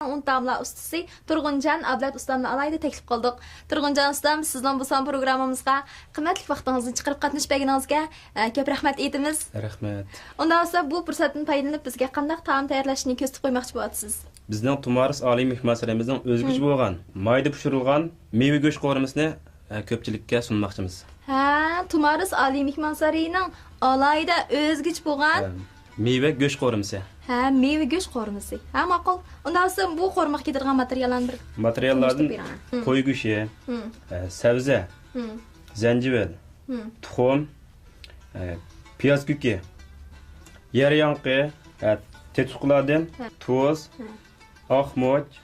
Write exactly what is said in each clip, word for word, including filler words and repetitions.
ئۇن تائاملار ئۇستىسى تۇرغۇنجان ئابلەت ئۇستامنى ئالاھىدە تەكلىپ قىلدۇق. تۇرغۇنجان ئۇستام، سىزنىڭ بۇ سان پروگراممىمىزغا قىممەتلىك ۋاقتىڭىزنى چىقىرىپ قاتنىشىپ بەرگىنىڭىزگە، ئە، كۆپ رەھمەت ئېيتىمىز. رەھمەت. ئۇنداق بولسا، بۇ پۇرسەتتىن پايدىلىنىپ، بىزگە قانداق تائام تەييارلاشنى كۆرسىتىپ قويماقچى بولۇۋاتىسىز؟ بىزنىڭ تۇمارىس ئالىي مېھمانسارىيىمىزنىڭ ئۆزگىچە بولغان مايدا پىشۇرۇلغان مېۋە گۆش قورۇمىسىنى، ئە، كۆپچىلىككە سۇنماقچىمىز. ھە، تۇمارىس ئالىي مېھمانسارىيىنىڭ ئالاھىدە ئۆزگىچە بولغان ھە، مېۋە گۆش قورۇمىسى. ھە، مېۋە گۆش قورۇمىسى. ھە، ماقۇل. ئۇنداق بولسا، بۇ قورۇمىغا كېتىدىغان ماتېرىياللارنى بىر ماتېرىياللاردىن تونۇشتۇرۇپ بېرىڭە. ھىم. قوي گۆشى، ھىم. ئە، سەۋزە، ھىم. زەنجىۋىل، ھىم. تۇخۇم، ئە، پىياز كۆكى، يەر ياڭىقى، ئە، تېتىتقۇلاردىن ھە. تۇز، ھە. ئاق مۇچ،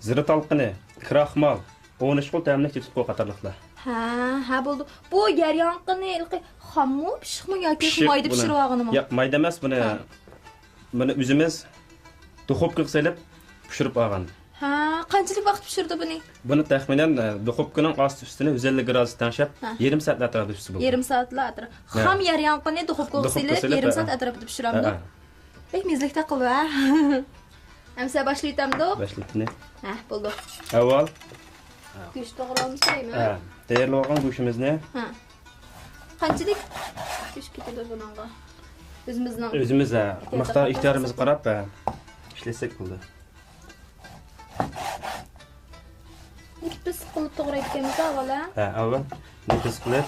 زىرە تالقىنى، كراخمال، ئون ئۈچ خىل تەملىك تېتىتقۇ قاتارلىقلار. ھە، ھە، بولدى. بۇ يەر ياڭىقىنى ھېلىقى خاممۇ، پىششىقمۇ ياكى پىششىق مايدا بۇنى. پىشۇرۇۋالغىنىمۇ؟ ياق، مايدا ئەمەس، بۇنى، ھە. بۇنى ئۆزىمىز دۇخوپكىغا سېلىپ پىشۇرۇپ ئالغان. ھە، قانچىلىك ۋاقىت پىشۇردى بۇنى؟ بۇنى تەخمىنەن، ئە، دۇخوپكىنىڭ ئاستى ئۈستىنى يۈز ئەللىك گرادۇس تەڭشەپ، ھە. يېرىم سائەتلەر ئەتراپىدا پىشسا بولدى. يېرىم سائەتلەر ئەتراپىدا. ھە. خام يەر ياڭىقىنى دۇخوپكىغا سېلىپ، يېرىم سائەت ئەتراپىدا پىشۇرامدۇ؟ ھە، ھە. بەك مېزىلىك تاقىلىۋە. ئەمسە باشلىۋېتەمدۇ؟ باشلىۋېتىڭ. ھە، بولدى. ئەۋۋال گۆش توغرىلىمىز دەيمەن. ھە، تەييارلىۋالغان گۆشىمىزنى. ھە. قانچىلىك گۆش كېتىدۇ بۇنىڭغا؟ ئۆزىمىزنىڭ ئۆزىمىز، ھە، ئىختىيارىمىزغا مىقدار قاراپ، ئىختىيارىمىزغا قاراپ، ھە، ئىشلەتسەك بولدى. نېپىز قىلىپ توغرايدىكەنمىز ئاۋۋال، ھە؟ ھە، ئاۋۋال نېپىز قىلىپ،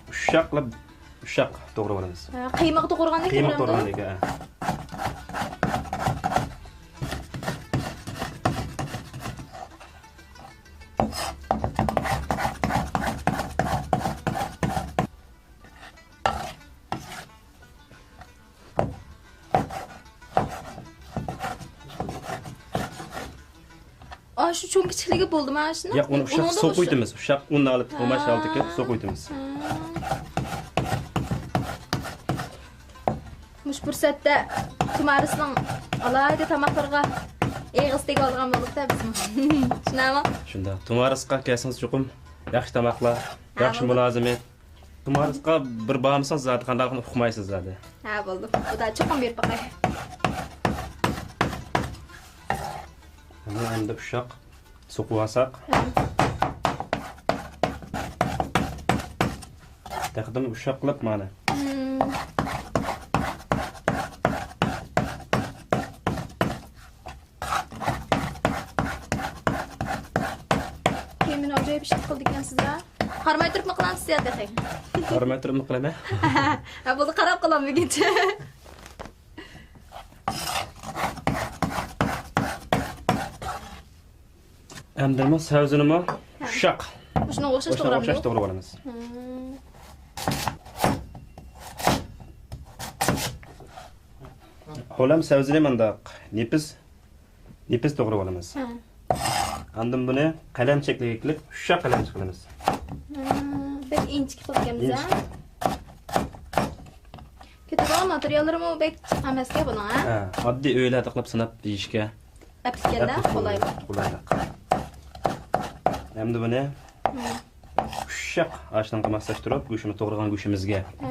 ئۇششاق قىلىپ، ئۇششاق توغراپ ئالىمىز. ھە، قىيمىغا توغرىغاندەك قىيمىغا توغرىغاندەك، ھە. ئا، شۇ چوڭ كىچىكلىكى بولدىمۇ ئاشۇنىڭ؟ ياق، ئۇنى ئۇششاق سوقۇيتىمىز. ئۇششاق ئۇننى ئېلىپ، توماش ھالىتىگە سوقۇيتىمىز. مۇشۇ پۇرسەتتە تۇمارىسنىڭ ئالاھىدە تاماقلىرىغا ئېغىز تېگىۋالغان بولدۇق-دە بىزمۇ. شۇنداقمۇ؟ شۇنداق. تۇمارىسقا كەلسىڭىز چوقۇم ياخشى تاماقلار، ياخشى مۇلازىمەت. تۇمارىسقا بىر بارمىسىڭىز زادى قانداقلىقىنى ئۇقمايسىز زادى. ھە، بولدى. خۇدا چوقۇم بېرىپ باقاي. مانا ئەمدى ئۇششاق سوقۇۋالساق. ھە. تېخىدىن ئۇششاق قىلىپ مانا. مم. كېيىن مېنى ئاجايىپ ئىشلىق قىلىدىكەنسىز ھە؟ قارىماي تۇرۇپمۇ قىلامسىز يا تېخى؟ قارىماي تۇرۇپمۇ قىلىمەن. ھە، بولدى، قاراپ قالام بۈگۈنچە. ئەمدىمۇ سەۋزىنىمۇ ئۇششاق. مۇشۇنىڭغا ئوخشاش توغراپ ئالىمىز. ھولەم سەۋزىنى مۇنداق نېپىز، نېپىز توغراپ ئالىمىز. ھە. ئاندىن بۇنى قەلەم شەكلىگە كېلىپ، ئۇششاق قەلەمچە قىلىمىز. ھە، بەك ئىنچىكە قىلىپ كەلمىز، ھە؟ كېتىدىغان ماتېرىياللىرىمۇ بەك جىق ئەمەسكەن بۇنىڭ، ھە؟ ھە، ئاددىي ئۆيلەردە قىلىپ سىناپ يېيىشكە ئەپلىككەندە قولايلىق. قولايلىق. ئەمدى بۇنى ئۇششاق ئاشنىڭغا ماسلاشتۇرۇپ، گۆشىمىز، توغرىغان گۆشىمىزگە. ھە.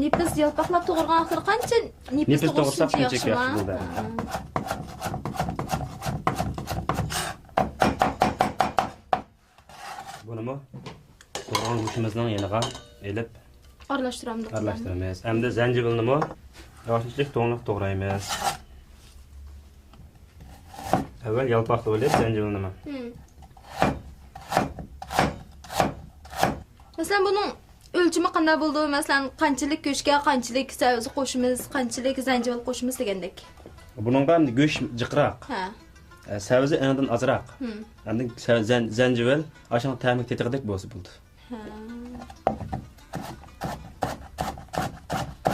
نېپىز يالپاقلاپ توغرىغان ۋاقىتلىرى قانچە نېپىز توغرىسا شۇنچە ياخشى بولىدۇ. ھە. بۇنىمۇ توغرىغان گۆشىمىزنىڭ يېنىغا ئېلىپ ئارىلاشتۇرامدۇق. ئارىلاشتۇرىمىز. ئەمدى زەنجىۋىلنىمۇ ياۋاشلىق توڭلۇق توغرايمىز. ئەۋۋەل يالپاقلىۋېلىپ زەنجىۋىلنىمۇ. ھىم. مەسىلەن، بۇنىڭ ئۆلچىمى قانداق بولىدۇ؟ مەسىلەن، قانچىلىك گۆشكە قانچىلىك سەۋزە قوشىمىز، قانچىلىك زەنجىۋىل قوشىمىز دېگەندەك. بۇنىڭغا ئەمدى گۆش جىقراق. ھە. ئە، سەۋزە ئېنىدىن ئازراق. ھىم. ئاندىن سە-، زەن-، زەنجىۋىل ئاشۇنىڭ تەمى تېتىغۇدەك بولسا بولدى. ھە.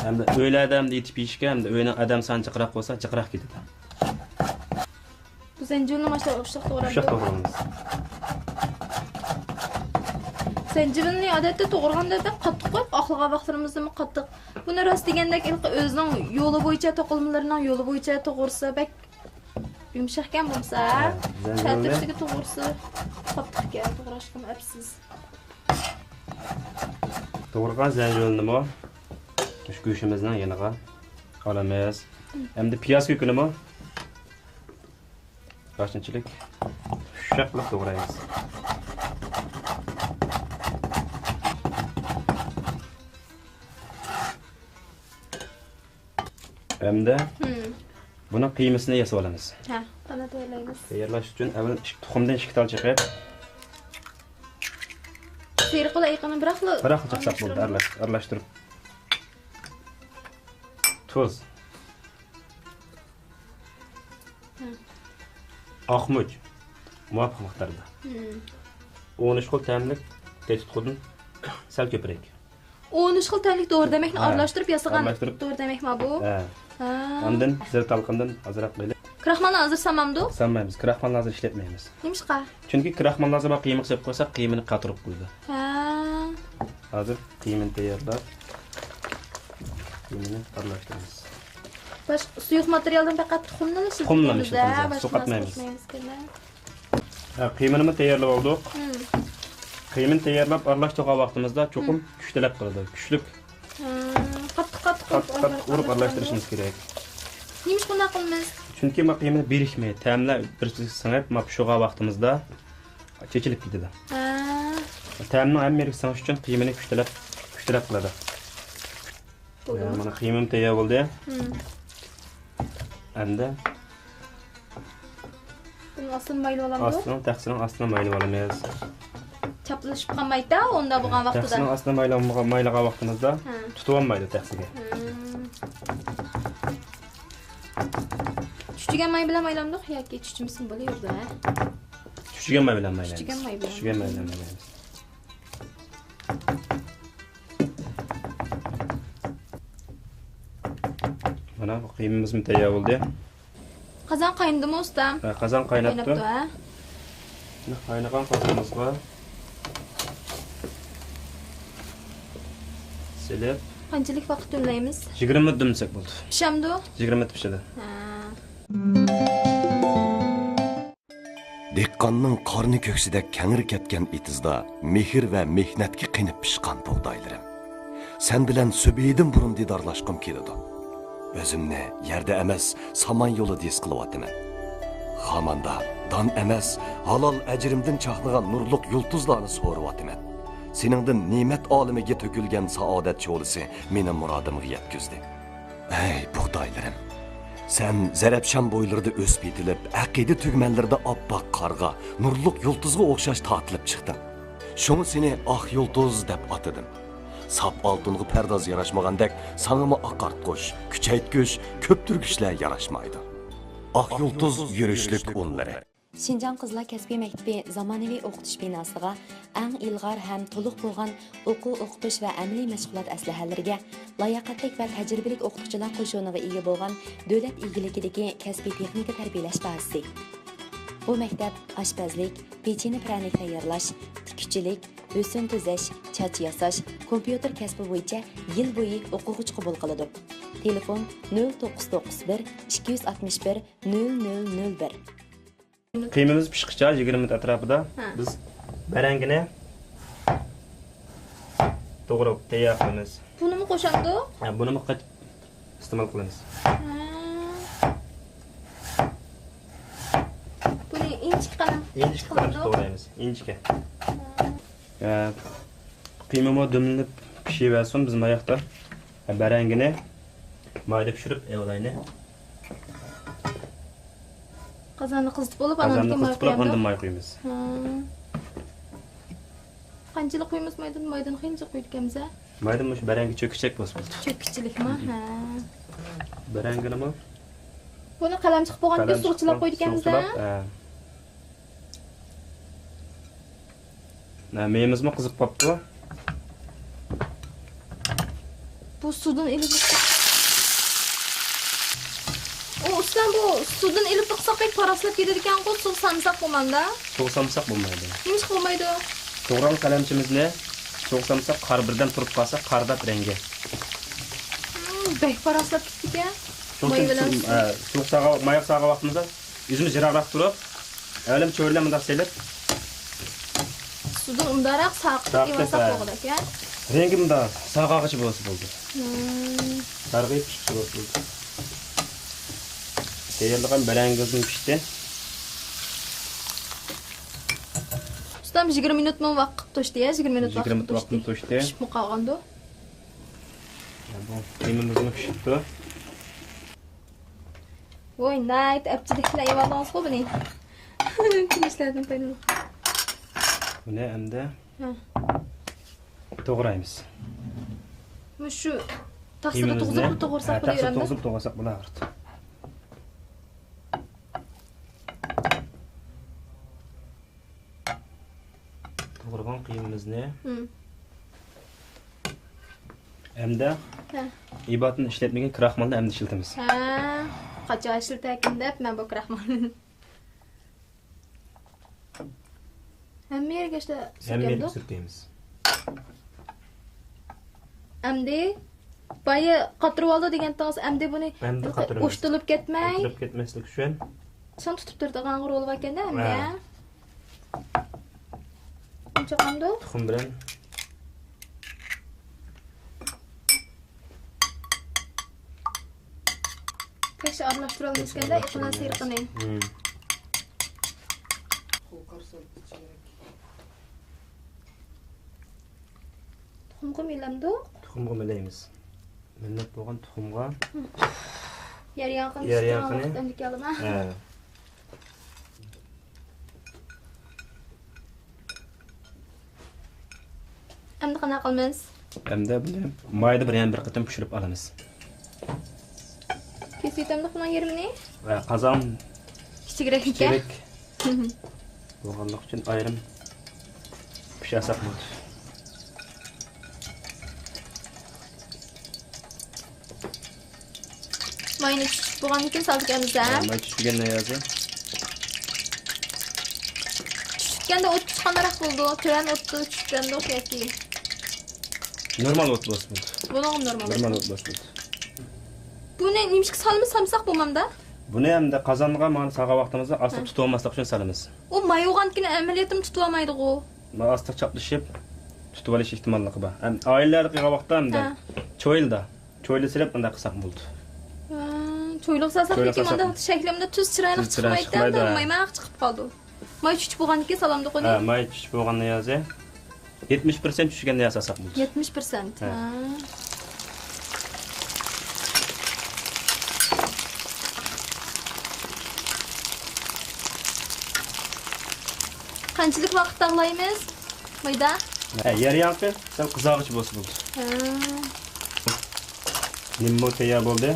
ئەمدى ئۆيلەردە ئەمدى ئېتىپ يېيىشكە، ئەمدى ئۆينىڭ ئادەم سانى جىقراق بولسا، جىقراق كېتىدۇ. بۇ زەنجىۋىلنى ماشۇنداق ئۇششاق توغراپ. ئۇششاق توغرايمىز. زەنجىۋىلنى ئادەتتە توغرىغاندا بەك قاتتىق قويۇپ، ئاقلىغان ۋاقىتلىرىمىزدىمۇ قاتتىق. بۇنى راست دېگەندەك، ھېلىقى ئۆزىنىڭ يولى بويىچە، توقۇلمىلىرىنىڭ يولى بويىچە توغرىسا بەك يۇمشاقكەن بولمىسا، ھە، زەنجىۋىلنى. خەتىرىسىگە توغرىسى قاتتىقكەن، توغراشقىمۇ ئەپسىز. توغرىغان زەنجىۋىلنىمۇ مۇشۇ گۆشىمىزنىڭ يېنىغا ئالىمىز. ئەمدى پىياز كۆكىنىمۇ باشتىنچىلىك ئۇششاق قىلىپ توغرايمىز. ھەمدە بۇنىڭ قىيمىسىنى ياسىۋالىمىز. ھە، قانداق تەييارلايمىز؟ تەييارلاش ئۈچۈن ئەۋۋەل ئىككى تۇخۇمدىن ئىككى تال چېقىپ، سېرىق بىلەن ئېقىننى بىراقلا بىراقلا چاقچاق بولدى، ئارىلاشتۇرۇپ. ئارىلاش-، ئارىلاشتۇرۇپ. تۇز. ھە. ئاقمۇچ. مۇۋاپىق مىقداردا. ھىم. ئون ئۈچ خىل تەملىك تېتىتقۇدىن سەل كۆپرەك. ئون ئۈچ خىل تەملىك دورا دەمەكنى ھە. ئارىلاشتۇرۇپ ياسىغان ئارىلاشتۇرۇپ. دورا دەمەكما بۇ؟ ھە. ھە. ئاندىن زىردالقىندىن ئازراق ئېلىپ. كراخمالنى ھازىر سالمامدۇ؟ سالمايمىز. كراخمالنى ھازىر ئىشلەتمەيمىز. نېمىشقا؟ چۈنكى كراخمالنى ھازىر بار قىيمىغا سېلىپ قويساق، قىيمىنى قاتۇرۇپ قويىدۇ. ھە. ھازىر قىيمىنى تەييارلاپ، قىيمىنى ئارىلاشتۇرىمىز. باشقا سۇيۇق ماتېرىيالدىن پەقەت تۇخۇمنىلا ئىشلىتىمىز، تۇخۇمنىلا ئىشلىتىمىز، ھە، سۇ باشقا نەرسە قاتمايمىز. قوشمايمىزكەن. ھە، قىيمىنىمۇ تەييارلىۋالدۇق. ھىم. قىيمىنى تەييارلاپ ئارىلاشتۇرغان ۋاقتىمىزدا چوقۇم ھىم. كۈچ تەلەپ قىلىدۇ. كۈچلۈك. ھە، قاتتىق، قاتتىق قاتتىق، قاتتىق ئۇرۇپ ئارىلاشتۇرۇشىمىز كېرەك. نېمىشقا ئۇنداق قىلىمىز؟ چۈنكى ما قىيمىدا بىرىكمەي، تەملەر بىر-بىرىگە سىڭىپ، ما پىشۇرغان ۋاقتىمىزدا چېچىلىپ كېتىدۇ. ھە. تەمنىڭ ھەممە يېرىگە سىڭىش ئۈچۈن قىيمىنى كۈچ تەلەپ، كۈچ تەلەپ قىلىدۇ. بولدىمۇ؟ مانا قىيمىم تەييار بولدى. ھىم. ئەمدى بۇنىڭ ئاستىنى مايلىۋالامدۇ؟ ئاستىنىڭ، تەخسىنىڭ ئاستىنى مايلىۋالىمىز. چاپلىشىپ قالمايدۇ ئۇنداق بولغان ۋاقتىدا. تەخسىنىڭ ئاستىنى مايلىغان، مايلىغان ۋاقتىمىزدا ھە. تۇتۇۋالمايدۇ تەخسىگە. ھىم. چۈچۈگەن ماي بىلەن مايلامدۇق ياكى چۈچۈمىسىمۇ بولۇۋېرىدۇ، ھە؟ چۈچۈگەن ماي بىلەن مايلايمىز. چۈچۈگەن ماي بىلەن. چۈچۈگەن ماي بىلەن مايلايمىز. مانا، بۇ قىيمىمىزمۇ تەييار بولدى. قازان قاينىدىمۇ، ئۇستام؟ ھە، قازان قايناپتۇ. قايناپتۇ، ھە؟ مانا، قاينىغان قازىنىمىزغا سېلىپ. قانچىلىك ۋاقىت دۈملەيمىز؟ يىگىرمە مىنۇت دۈملىسەك بولدى. پىشامدۇ؟ يىگىرمە مىنۇت پىشىدۇ. ھە. دېھقاننىڭ قارنى كۆكسىدەك كەڭرى كەتكەن ئېتىزدا مېھىر ۋە مېھنەتكە قېنىپ پىشقان بۇغدايلىرىم. سەن بىلەن سۈبھىدىن بۇرۇن دىدارلاشقۇم كېلىدۇ. ئۆزۈمنى يەردە ئەمەس، سامان يولىدا ھېس قىلىۋاتىمەن. خاماندا دان ئەمەس، ھالال ئەجرىمدىن چاقنىغان نۇرلۇق يۇلتۇزلارنى سورۇۋاتىمەن. سېنىڭدىن نېمەت ئالىمىگە تۆكۈلگەن سائادەت شولىسى مېنى مۇرادىمغا يەتكۈزدى. ئەي بۇغدايلىرىم! سەن زەرەپشان بويلىرىدا ئۆسۈپ يېتىلىپ، ئەقىدە تۈگمەنلىرىدە ئاپئاق قارغا، نۇرلۇق يۇلتۇزغا ئوخشاش تارتىلىپ چىقتىڭ. شۇڭا سېنى ئاق يۇلتۇز دەپ ئاتىدىم. ساپ ئالتۇنغا پەرداز ياراشمىغاندەك، ساڭىمۇ ئاقارتقۇچ، كۈچەيتكۈچ، كۆپتۈرگۈچلەر ياراشمايدۇ. ئاق يۇلتۇز يۈرۈشلۈك ئۇنلىرى. شىنجاڭ قىزلار كەسپىي مەكتىپى زامانىۋى ئوقۇتۇش بىناسىغا ئەڭ ئىلغار ھەم تولۇق بولغان ئوقۇ-ئوقۇتۇش ۋە ئەمەلىي مەشغۇلات ئەسلىھەلىرىگە لاياقەتلىك ۋە تەجرىبىلىك ئوقۇتقۇچىلار قوشۇنىغا ئىگە بولغان دۆلەت ئىگىلىكىدىكى كەسپىي تېخنىكا تەربىيەلەش بازىسى. بۇ مەكتەپ ئاشپەزلىك، پېچىنە پىرەنىك تەييارلاش، تىككۈچىلىك، ھۆسن تۈزەش، چاچ ياساش، كومپيۇتېر كەسپى بويىچە يىل بويى ئوقۇغۇچى قوبۇل قىلىدۇ. تېلېفون: نۆل توققۇز توققۇز بىر، ئىككى يۈز ئاتمىش بىر، نۆل نۆل نۆل بىر. قىيمىمىز پىشقىچە يىگىرمە مىنۇت ئەتراپىدا ھە. بىز بەرەڭگىنى توغراپ تەييار قىلىمىز. بۇنىمۇ قوشامدۇ؟ ھە، بۇنىمۇ قاچ-، ئىستېمال قىلىمىز. ھە. بۇنى ئىنچىكە قىلىپ ئىنچىكە قىلىمىز، توغرايمىز. ئىنچىكە. ھە. ھە، قىيمىمۇ دۈملىنىپ پىشىۋەرسۇن، بىز ماياقتا بەرەڭگىنى مايدا پىشۇرۇپ ئېلىۋالايلى. قازاننى قىزىتىپ بولۇپ، قازاننى ئاندىن كېيىن ماي قىزىتىپ بولۇپ، قۇيامدۇ؟ ئاندىن ماي قۇيىمىز. ھە. قانچىلىك قۇيىمىز مايدىن؟ مايدىن خېلىجىك قۇيىدىكەنمىز، ھە؟ مايدىن مۇشۇ بەرەڭگى چۆككىچەك بولسا بولدى. چۆككىچىلىكما؟ ھە. بەرەڭگىنىمۇ بەرەڭگىنىمۇ سۇغا چىلاپ قويىدىكەنمىز، ھە؟ ھە. مېيىمىزمۇ قىزىپ قاپتۇ. بۇ سۇدىن ئېلىپ، ئۇ ئۇستام، بۇ سۇدىن ئېلىپ تۇرساق بەك پاراسلاپ كېتىدىكەنغۇ، سۇغا سانىساق بولمامدا؟ سۇغا سانىساق بولمايدۇ. نېمىشقا بولمايدۇ؟ توغرالغان قەلەمچىمىزنى سۇغا سانىساق، قار بىردەم تۇرۇپ قالسا، قارداپ رەڭگى. ھىم، بەك پاراسلاپ كېتىدىكەن. شۇنىڭ ئۈچۈن ماي بىلەن سۇ-، سۇ. ئە، سۇغا سالغان، ماياق سالغان ۋاقتىمىزدا ئۆزىمىز يىراقراق تۇرۇپ، ئەۋلەم چۆرىلەر مۇنداق سېلىپ. سۇدىن ئۇنداقراق ساقىتىپ ساقىتىپ، يىۋالساق ھە. بولغۇدەك، ھە؟ رەڭگى مۇنداق سارغايغىچە بولسا بولدى. مم. سارغىيىپ چىقىشى بولسا بولدى. تەييارلىغان بەرەڭگىمىز پىشتى. ئۇستام، يىگىرمە مىنۇتمۇ ۋاقىت توشتى يا، يىگىرمە مىنۇت ۋاقىت توشتى. يىگىرمە مىنۇت ۋاقىت توشتى. پىشىپمۇ قالغاندۇ؟ بۇ قىيمىمىزمۇ پىشىپتۇ. ۋوي، ناھايىتى ئەپچىلىك بىلەن ئېۋالدىڭىزغۇ بۇنى. كۈنۈشلەردىن پايدىلىنىپ. بۇنى ئەمدى ھە. توغرايمىز. مۇشۇ تاخسىدا توغرىساق بولىدۇ. ھە، تاخسىدا توغرىساق بولىدۇ. توغرىغان قىيمىمىزنى. ھە. ئەمدى ھە. ئىباتىنى ئىشلەتمىگەن كراخمالنى ئەمدى ئىشلىتىمىز. ھە، قاچان ئىشلىتەركىن دەپ مەن بۇ كراخمالنى. ھەممە يەرگە ئىشلە-، ھەممە يەرگە سۈركەمدۇ؟ سۈركەيمىز. ئەمدى بايا قاتۇرۇۋالدى دېگەنتىڭىز، ئەمدى بۇنى ئەمدى قاتۇرىمىز. ئوشتۇلۇپ كەتمەي. ئوشتۇلۇپ كەتمەسلىك ئۈچۈن. سان تۇتۇپ تۇرىدىغان رول باركەن-دە ئەمدى. ھە. ئۇنچە قامدۇ؟ تۇخۇم بىلەن. تەكشى ئارىلاشتۇرالمىسكەندە ئېقىنىڭ سېرىقىنى. ھىم. تۇخۇمغا مىلەمدۇ؟ تۇخۇمغا مىلەيمىز. مىللەپ بولغان تۇخۇمغا. يەر يانغىنى، يەر يانغىنى. ھە. ئەمدى قانداق قىلىمىز؟ ئەمدى بۇنى مايدا بىر يەنە بىر قېتىم پىشۇرۇپ ئالىمىز. كېسىۋېتەمدۇق بۇنىڭ يېرىمىنى؟ ۋە قازان كىچىكرەك ئىكەن. كىچىكرەك بولغانلىقى ئۈچۈن ئايرىم پىشۇرساق بولىدۇ. ماينى چۈچۈپ بولغاندىن كېيىن سالىدىكەنمىز ھە؟ ھە، ماي چۈچۈگەندىن ھازىر. چۈچۈتكەندە ئوت چىققانراق بولىدۇ. تۆۋەن ئوتتا چۈچۈتكەندۇق ياكى؟ نورمال ئوت بولسا بولىدۇ. بۇنىڭغا نورمال ئوت. نورمال ئوت بولسا بولىدۇ. بۇنى نېمىشقا سالىمىز، سالمىساق بولمامدا؟ بۇنى ئەمدى قازانغا مانا سالغان ۋاقتىمىزدا ئاستا ھە. تۇتۇۋالماسلىق ئۈچۈن سالىمىز. ئۇ ماي بولغاندىكىن ئەمەلىيەتتىمۇ تۇتۇۋالمايدىغۇ. ما ئاستا چاپلىشىپ تۇتۇۋېلىش ئېھتىماللىقى بار. ئەم، ئائىلىلەردە قىلغان ۋاقىتتا ئەمدى ھە. چويلىدا. چويلا سېلىپ مۇنداق قىلساق بولىدۇ. ھە، چويلىغا سالساق چويلا لېكىن سالساق مۇنداق شەكلىمدە تۈز چىرايلىق تۈز چىرايلىق چىقمايدۇ. چىقمايدۇ، ھە. مايماق چىقىپ قالىدۇ. ماي چۈچۈپ بولغاندىن كېيىن سالامدۇق ئۇنى؟ ھە، ماي چۈچۈپ بولغاندا يازى. يەتمىش پىرسەنت چۈشكەندە ياساساق بولىدۇ. يەتمىش پىرسەنت. ھە. ھە. قانچىلىك ۋاقىت تاغلايمىز؟ مايدا؟ ھە، يەر ياقى سەل قىزارغۇچە بولسا بولىدۇ. ھە. نېمىمۇ تەييار بولدى.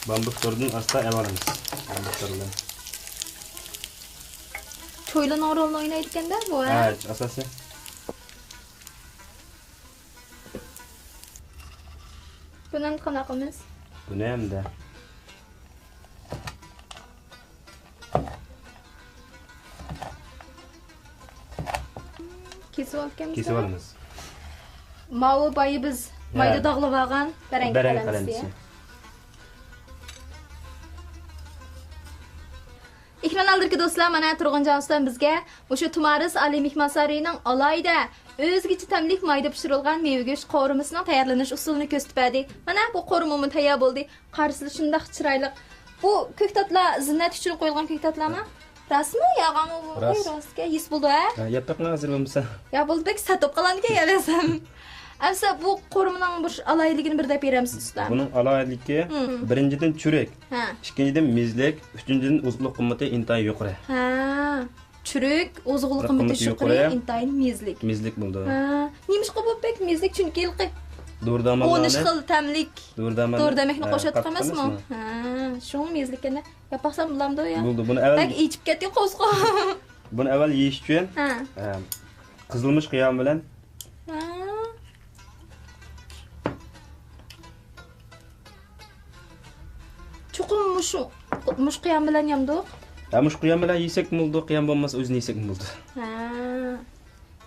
بامبۇك تورىدىن ئاستا ئەۋالىمىز. بامبۇك تورى بىلەن. چويلىنىڭ رولىنى ئوينايدىكەن-دە بۇ، ھە؟ ھە، ئاساسىي. بۇنى ئەمدى قانداق قىلىمىز؟ بۇنى ئەمدى كېسىۋالىمىز. كېسىۋالىمىز. ماۋۇ بايا بىز ھە. مايدا داغلىۋالغان بەرەڭگە بەرەڭگە قەلەمچىسى. قەلەمچىسى. ئېكران ئالدىدىكى دوستلار، مانا تۇرغۇنجان ئۇستام بىزگە مۇشۇ تۇمارىس ئالىي مېھمانسارىيىنىڭ ئالاھىدە ئۆزگىچە تەملىك مايدا پىشۇرۇلغان مېۋە گۆش قورۇمىسىنىڭ تەييارلىنىش ئۇسۇلىنى كۆرسىتىپ بەردى. مانا بۇ قورۇمىمۇ تەييار بولدى. قارىسىلا شۇنداق چىرايلىق. بۇ كۆكتاتلار زىننەت ئۈچۈن قويۇلغان كۆكتاتلارمۇ؟ راستمۇ؟ ياغانمۇ بۇ؟ راست. راستكەن، يېسە بولىدۇ ھە؟ ھە، ياپراقنى ھازىر بولمىسا. يا بولدى، بەك سەت بولۇپ قالامدىكەن يەۋەرسەم. ئەمسە بۇ قورۇمىنىڭ بىر ئالاھىدىلىكىنى بىر دەپ بېرەمسىز ئۇستا؟ بۇنىڭ ئالاھىدىلىكى مم. بىرىنچىدىن چۈرۈك، ھە. ئىككىنچىدىن مېزلىك، ئۈچىنچىدىن ئوزۇقلۇق قىممىتى ئىنتايىن يۇقىرى. ھە. چۈرۈك، ئوزۇقلۇق قىممىتى قىممىتى يۇقىرى، يۇقىرى. ئىنتايىن مېزلىك. مېزلىك بولىدۇ. ھە. نېمىشقا بۇ بەك مېزلىك؟ چۈنكى ھېلىقى دورا دەرمانلارنى، ئون ئۈچ خىل تەملىك دورا دەرماننى، دورا دەرمەكنى ھە، قوشۇۋاتقان قاتتىق ئەمەسمۇ؟ ئەمەسمۇ؟ ھە، شۇڭا مېزلىك ئەكەن. ياپاقسام بولامدۇ يا؟ بولدى. بۇنى ئەۋەل بەك ئېچىپ كەتتى قورسىقىم. بۇنى ئەۋەل يېيىش ئۈچۈن، ھە. ھە، قىزىلمۇچ قىيامى بىلەن. ھە. چوقۇم مۇشۇ، مۇشۇ قىيام بىلەن يەمدۇق؟ ھە، مۇشۇ قىيام بىلەن يېسەكمۇ بولىدۇ، قىيام بولمىسا ئۆزىنى يېسەكمۇ بولىدۇ. ھە.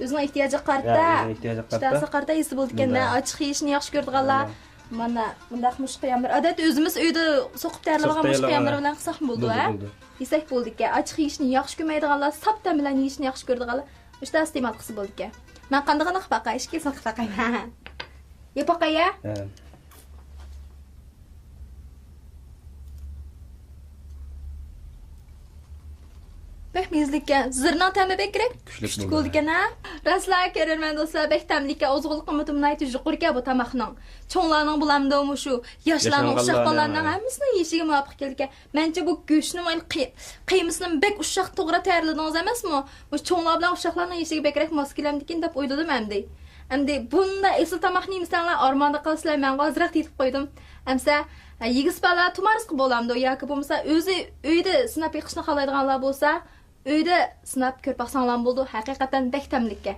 ئۆزىنىڭ ئېھتىياجىغا قارىتا. ھە، ئۆزىنىڭ ئېھتىياجىغا قارىتا. ئىشتىھاسىغا قارىتا يېسە بولىدىكەن-دە. مۇنداق. ئاچچىق يېيىشنى ياخشى كۆرىدىغانلار. ھە. مانا مۇنداق مۇشۇ قىياملار. ئادەتتە ئۆزىمىز ئۆيدە سوقۇپ تەييارلىۋالغان مۇشۇ قىياملار بىلەن قىلساقمۇ بولىدۇ، ھە؟ بولىدۇ، بولىدۇ. يېسەك بولىدىكەن. ئاچچىق يېيىشنى ياخشى كۆرمەيدىغانلار، ساپ تەم بىلەن يېيىشنى ياخشى كۆرىدىغانلار. ئۈچ دانە ئىستېمال قىلسا بولىدىكەن. مەن قاندىقىنى قىلىپ باقاي، ئىككىسىنى قىلىپ باقاي. يەپ باقاي يا. بەك مېزىلىككەن. زىرنىڭ تەمى بەك كېرەك. كۈچلۈك بولىدىكەن ھە. راستلا كۆرۈرمەن دوستلار، بەك تەملىككەن. ئوزۇقلۇق قىممىتى ناھايىتى يۇقىرىكەن بۇ تاماقنىڭ. چوڭلارنىڭ بولامدۇ مۇشۇ، ياشلارنىڭ، ئۇششاق بالىلارنىڭ ھەممىسىنىڭ يېيىشىگە مۇۋاپىق كېلىدىكەن. مەنچە بۇ گۆشنىمۇ، قىي-، قىيمىسىنىمۇ بەك ئۇششاق توغرا تەييارلىدىڭىز ئەمەسمۇ؟ مۇشۇ چوڭلار بىلەن ئۇششاقلارنىڭ يېيىشىگە بەكرەك ماس كېلەمدىكىن دەپ ئويلىدىم ئەمدى. ئەمدى بۇنداق ئېسىل تاماقنى يېمىسەڭلار ئارماندا قالىسىلەر، مەن ھازىراق تېتىپ قويدۇم. ئەمسە، ھە، يېگۈسى بالىلار تۇمارىسقا بولامدۇ ياكى بولمىسا ئۆزى ئۆيدە سىناپ بېقىشنى خالايدىغانلار بولسا، ئۆيدە سىناپ كۆرۈپ باقساڭلارمۇ بولىدۇ، ھەقىقەتەن بەك تەملىككەن.